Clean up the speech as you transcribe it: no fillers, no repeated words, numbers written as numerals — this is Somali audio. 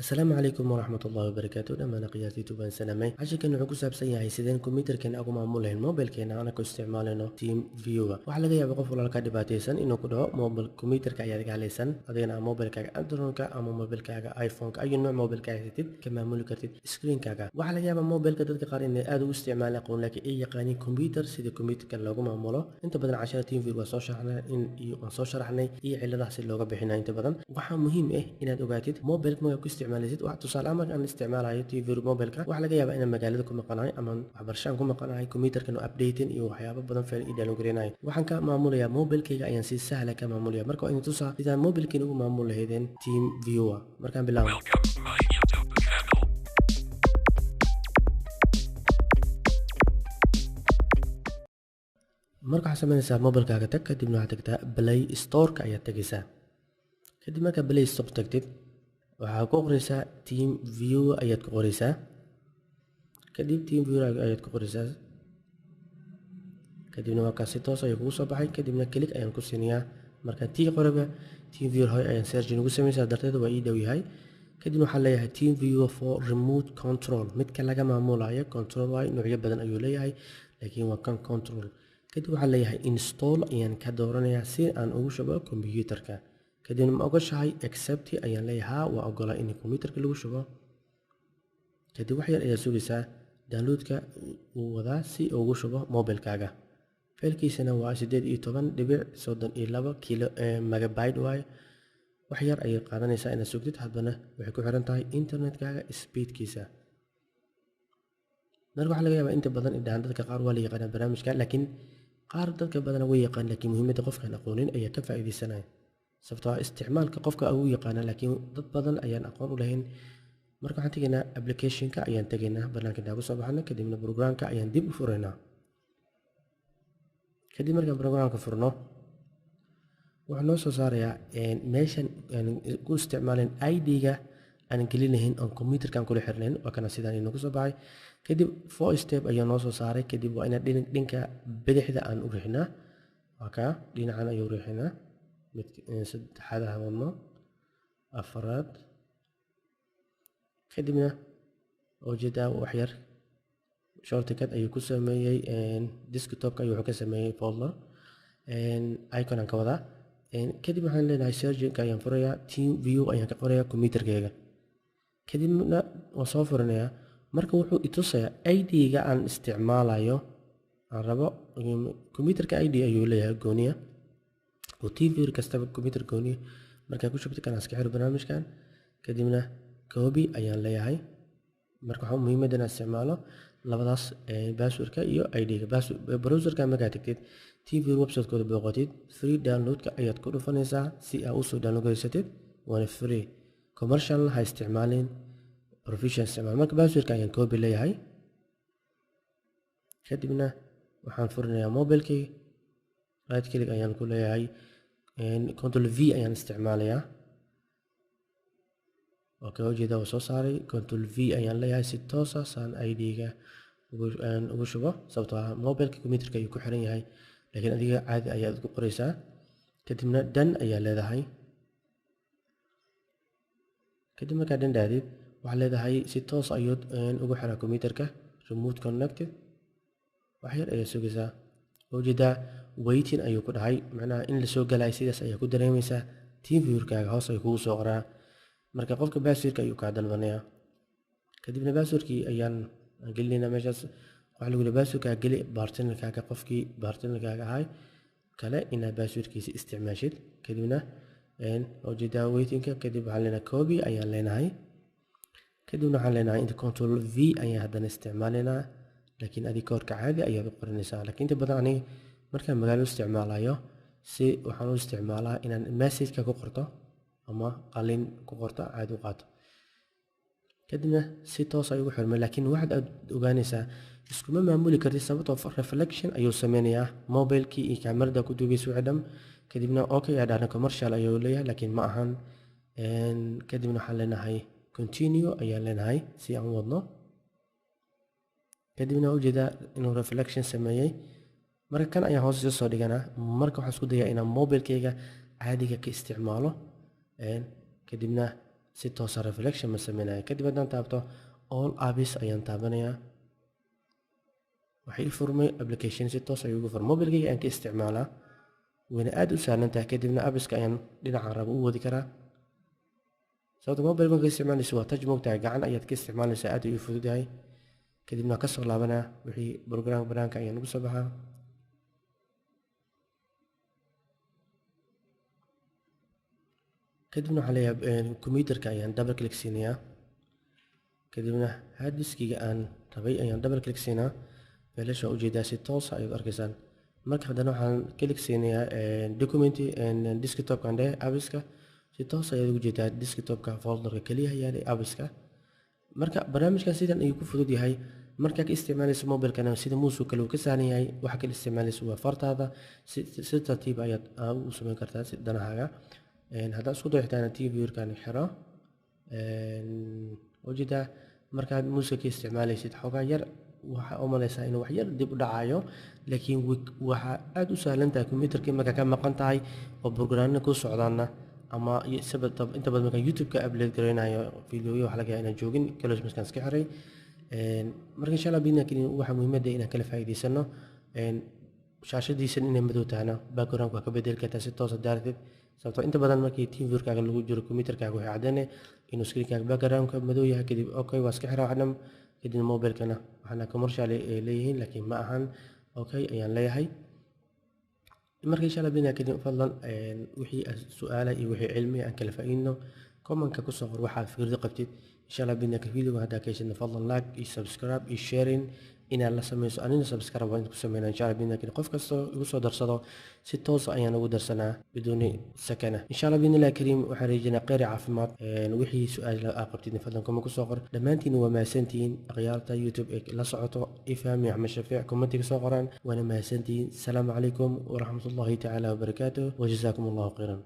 Asalaamu calaykum waraxmatullahi wabarakaatu. Dhammaan qiyaastii baan salaamay. Casharkan wuxuu ku saabsan yahay sideen kombiyuutarkeena ugu maamulayn mobilkeena anagoo isticmaalayno Team Viewer. Waxaa laga yaabaa qof walaalka dhibaataysan inuu ku dhaho mobile kombiyuutarka ayaad iga halaysan, adigana mobilkaaga Android-ka ama mobilkaaga iPhone-ka ayu nooc mobilka haysatid ka maamuli kartid screen-kaaga. Waxaa laga yaabaa mobilka dadka qaar inay aad ugu isticmaalaan aqoon, laakiin ay yaqaaniin kombiyuutar sida kombiyuutarka loogu maamulo. Inta badan casharada Team Viewer waa soo sharaxnay in iyo waan soo sharaxnay iyo ciladaha si looga bixinayo. Inta badan waxaa muhiim ah inaad ogaatid mobilka markaad ku isticmaalaysid. Wax tusaale ah, marka aan isticmaalayo TV mobilka, waxaa laga yaabaa inaan magaalada ku maqanahay ama waxbarasho aan ku maqanahay, kombiyuutarkan updating iyo waxyaabo badan file ii download gareynayo. Waxaan ka maamulayaa mobilkayga ayaan si sahla ka maamulaya. Marka waa idin tusaa sidaan mobilkiina ugu maamul lahaydeen Team Viewer. Markaan bilaabo, Welcome to my YouTube channel. Marka waxaad samaynaysaa mobilkaaga tag, kadibna waxaad tagtaa Play Store-ka ayaad tegaysaa. Kadib markaa Play Store tagtid, waxaa ku qoraysaa Team Viewer ayaad ku qoraysaa. Kadib Team Viewer ayaad ku qoraysaa, kadibna waa kaas, si toos ayuu kugu soo baxay. Kadibna click ayaan ku siinayaa. Marka tii qoraba Team Viewer hore ayaan search ugu samaysaa, darteed waa ii dhow yahay. Kadibna waxaan leeyahay Team Viewer for remote control, midka laga maamulayo control waay. Noocyo badan ayuu leeyahay, laakiin waa kan control. Kadib waxaan leeyahay install ayaan ka dooranayaa si aan ugu shubo kombiyuutarka. Kadibna ma ogoshahay? Accept ayaan leeyahay. Haa, waa ogolaa in kombiyuutarka lagu shubo. Kadib wax yar ayaa sugaysaa, downloadka uu wadaa si ugu shubo mobilkaaga. Faylkiisana waa 18.32 kilo megabyte waaye. Wax yar ayay qaadanaysaa inaad sugtid, haddana waxay ku xiran tahay internetkaaga speedkiisa. Marka waxaa laga yaabaa inta badan idhahan dadka qaar waa la yaqaanaa barnaamijka, laakiin qaar dadka badana way yaqaan, laakiin muhiimadda qofkaan aqoonin ayaa ka faa'iidaysanaya, sababtoo ah isticmaalka qofka ugu yaqaana, laakiin dad badan ayaan aqoon u lahayn. Marka waxaan tegaynaa applicationka ayaan tegaynaa, banaanka intaan kusoo baxno, kadibna programka ayaan dib u furaynaa. Kadib markaan programka furno, wuxuu noo soo saarayaa meeshan aan ku isticmaalin ID-ga aan gelinahayn oon computerkan kula xirnayn. Waa kana, sidaan inoogu soo baxay. Kadib four step ayaa noo soo saaray. Kadib waa inaan dhinka bidixda aan u riixnaa. Waa kaa, dhinacan ayuu riixinaa. Mid saddexaad aan wadno, afaraad. Kadibna ujeedaa wax yar shortcut ayuu ku sameeyey, desktopka ayuu wuxuu ka sameeyey folder icon aan ka wadaa. Kadib waxaan leenahay searching ayaan furayaa, Team View ayaan ka qorayaa computerkayga, kadibna waan soo furinayaa. Marka wuxuu itusayaa ID-ga aan isticmaalayo aan rabo. Computerka ID ayuu leeyahay gooniya oo TV kastaba computer gooniya. Markaa ku shubtay kan, iska xiro barnaamijkan, kadibna copy ayaan leeyahay. Marka waxaa muhiimadda inaan isticmaalo labadaas, passwordka iyo ID-ga. Browserka markaad tagtid TV website-kooda booqatid, free downloadka ayaad ku dhufanaysaa si aad usoo download gareysatid. Waana free, commercial ha isticmaalin, professional isticmaal. Marka passwordka ayaan copy leeyahay, kadibna waxaan furinayaa mobilkii, right click ayaan ku leeyahay, Control V ayaan isticmaalayaa. Okay, ujeeda uu soo saaray. Control V ayaan leeyahay si toos ah saan ID-ga ugu shubo, sababtoo ah mobilka computerka ayuu ku xiran yahay, laakiin adiga caadi ayaad ugu qoraysaa. Kadibna done ayaa leedahay. Kadib markaad done dhahdid, waxaad leedahay si toos ayuud ugu xiraa computerka, remote connected. Wax yar ayaa sugaysaa. Ujeedaa waiting ayuu ku dhahay, macnaha in lasoo galayo sidaas ayaa ku dareemaysaa. Team Viewerkaaga hoos ayuu kugu soo qoraa. Marka qofka passwordka ayuu kaa dalbanayaa, kadibna passwordkii ayaan gelinaynaa meeshaas. Waxaa lagu yihi passwordkaa geli partnerkaaga, qofkii partnerkaaga ahay kale inaad passwordkiisa isticmaashid. Kadibna ujeedaa waitingka. Kadib waxaan leenahay copy ayaan leenahay. Kadibna waxaan leenahay inta Control V ayaan haddana isticmaalaynaa, laakiin adig koodhka caadi ayaad u qoranaysaa. Laakiin inta badan aniga markaan magaalo isticmaalayo, si waxaan u isticmaalaa inaan messageka ku qorto ama qalin ku qorto, caadi u qaato. Kadibna si toos ay ugu xirmay, laakiin waxaad aad ogaanaysaa iskuma maamuli kartid, sababtoo reflection ayuu sameynayaa mobilkii iyo kaamirada ku duugaysa wixii dham. Kadibna okay ayaa dhahna, commercial ayuu leeyahay, laakiin ma ahan. Kadibna waxaan leenahay continue ayaan leenahay si aan u wadno. Kadibna ujeedaa inuu reflection sameeyey. Marka kan ayaan hoos soo dhiganaa. Marka waxaan isku dayaa inaan mobilkayga caadiga ka isticmaalo. Kadibna Si toosa reflection ma sameynayo. Kadib haddaan taabto all apps ayaan taabanayaa, waxay furmay application si toos ayuu ugu furmay. Mobilkayga ayaan ka isticmaalaa, wayna aad u sahlan tahay. Kadibna apps-ka ayaan dhinaca rabo u wadi karaa, sababta mobile marka isticmaalaysa waa touch, moogtahay, gacan ayaad ka isticmaalaysaa, aad ayuu fudud yahay. Kadibna kasoo laabanaa wixii program banaanka ayaan ugu soo baxaa. Kadibna waxaan leeyahay computerka ayaan double click siinayaa, kadibna hard diskiga aan rabay ayaan double click siinaa. Meelasha waa ujeedaa, si toosa ayaad arkaysaan. Marka haddana waxaan click siinayaa document desktopkan dheh apps-ka, si toos ayaad ugu jeedaa desktopka folderka keliya yaala apps-ka. Marka barnaamijkan sidan ayuu ku fudud yahay. Markaa ka isticmaalaysa mobilkana sida muusu kale uu ka sahlan yahay. Waxa kale isticmaalaysa waa fartaada, si tartiib ayaad u samayn kartaa si danahaaga. Haddaan isku dayo xitaa TeamViewer-kan xiro, ujeedaa markaad muuska ka isticmaalaysid xoogaa yar waxaa u malaysaa inuu wax yar dib u dhacayo, laakiin waxaa aad u sahlan tahay computerkii markaa ka maqan tahay oo programna ku socdaana ama inta badan markaan YouTube-ka upload garaynayo videoyo, waxa laga yaabaa inaan joogin close markaan iska xiray. Marka insha Allah bidna karim waxaa muhiimadda inaan kala faa'iidaysano. Shaashadiisan inay madow tahana background waa ka bedeli kartaa si toos daartid, sababtoo inta badan markii TeamViewer-kaaga lagu jiro computerkaaga waxay caddaynay inuu screenkaaga background-ka madow yahay. Kadib okay waa iska xiraa wax dhan. Kadibna mobilkana waxaana commercial ay leeyihiin, laakiin ma ahan, okay ayaan leeyahay. Marka insha Allah bidna kadib fadlan wixii su-aala iyo wixii cilmi aan kala faa'iidno commentka kusoo qor waxaad fikrado qabtid. Insha Allah bidna video haddaa ka heshidna fadlan like iyo subscribe iyo sharing inaad la sameyso, anina subscribe waan ku sameynaa insha Allah bidna. Qof kastoo igu soo darsado si toos ayaan ugu darsanaa biduuni sakana insha Allah bidnillahi kariim. Waxaan rajeynaa kheyr iyo caafimaad. Wixii su-aal aa qabtid fadlan comment kusoo qor. Dhammaantiin waa mahadsantihiin akhyaarta YouTube ee la socoto Ifham iyo Axmed Shafiic, commentiga soo qoraan, waana mahadsantihiin. Asalaamu calaykum waraxmatullahi tacaala wabarakaatuh, wajazaakum allahu khayran.